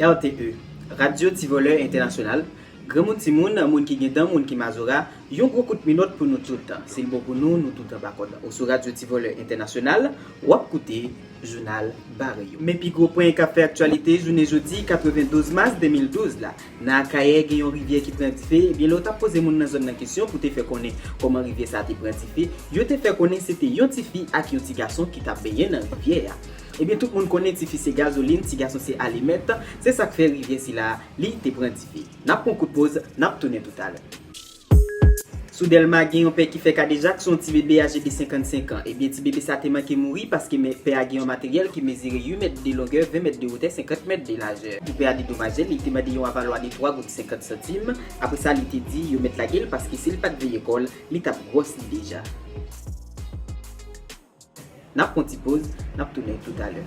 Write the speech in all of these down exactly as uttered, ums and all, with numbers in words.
R T E, Radyo Ti Vòlè Entènasyonal. Granmoun, timoun, moun ki gen dan, moun ki mazora, yon gwo kout minòt pou nou tout. Si l bon pou nou, nou tout anba kòd. Ou sou Radyo Ti Vòlè Entènasyonal, w ap koute Jounal Bare Yo. Men pi gwo pwen k ap fè aktyalite jounen jodi, katrevendouz mas de mil douz la. Nan Akayè, gen yon rivyè ki pran dife. Ebyen, lè w t ap poze moun nan zòn nan kesyon pou te fè konnen kòman rivyè sa a te pran dife, yo te fè konnen se te yon tifi ak yon ti gason ki t ap benyen nan rivyè a. Ebyen, tout moun konnen tifi se gazolin, ti gason se alimèt. Se sa k fè rivyè sila a, li te pran dife. N ap pran kout poz, n ap tounen toutalè. Sou Dèlma, gen yon pè ki fè kadejak sou yon ti bebe aje de senkannsenk an. Ebyen, ti bebe sa te manke mouri paske men, pè a gen yon materyèl ki mezire uit mèt de longè, ven mèt de wotè, senkant mèt de lajè. Pou pè a dedomaje, li te mande yon avalwa de twa goud senkant santim. Apre sa, li te di yo mèt lage l paske si l pa t veye kò l, li t ap gwòs li deja. N ap pran ti poz, n ap tounen toutalè.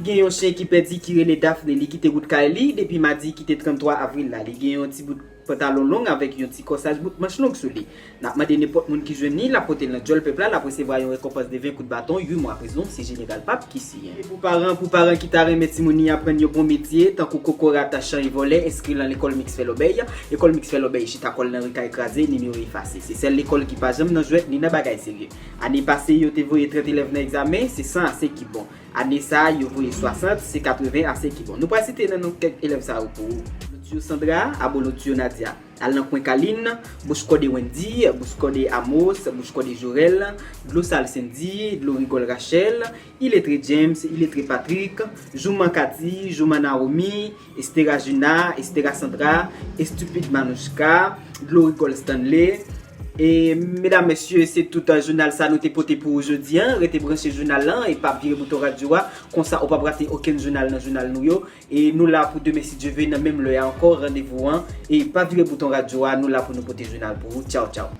Gen yon chen ki pèdi ki rele Daphne, li kite wout kay li depi madi ki te tranntwa avril la. Li gen yon ti bout pantalon long avèk yon ti kòsaj bout manch long sou li. N ap mande nenpòt moun ki jwenn li, l ap pote l nan djòl pèp la, l ap resevwa yon rekonpans de ven kout baton, uit mwa prizon, se Jeneral Pap ki siyen. E pou paran, pou paran ki ta renmen timoun li aprann yon bon metye, tankou kokorat, chan e vòlè, enskri l nan lekòl Miks Fè Lòbèy. Lekòl Miks Fè Lòbèy chita kò l nan ri kay kraze, nimewo efase. Se sèl lekòl ki pa janm nan jwèt ni nan bagay serye. Ane pase, yo te voye trant elèv nan egzamen, se san ase ki bon. Ane sa a, yo voye swasant, se katreven ase ki bon. Nou pral site nan non kèk elèv sa yo pou ou. Lotyo Sandra, Abo Lotyo Nadia. Al nan kwen Kalin, bouch kòde Wendy, bouch kòde Amos, bouch kòde Jorel, dlo sal Cindy, dlo rigòl Rachel, iletre James, iletre Patrick, jouman Cathy, jouman Naomi, Estera Juna, Estera Sandra, estipid Manouchka, dlo rigòl Stanley. E medam, mesye, se tout, uh, jounal sa nou te pote pou ou jodi a. Rete branche jounal lan e pa vire bouton radyo a. Konsa ou p ap rate okenn jounal nan jounal nou yo. E nou la pou demen si Dye vle nan menm lè a ankò. Randevou an. E pa vire bouton radyo a, nou la pou nou pote jounal pou ou. Tchaw, tchaw.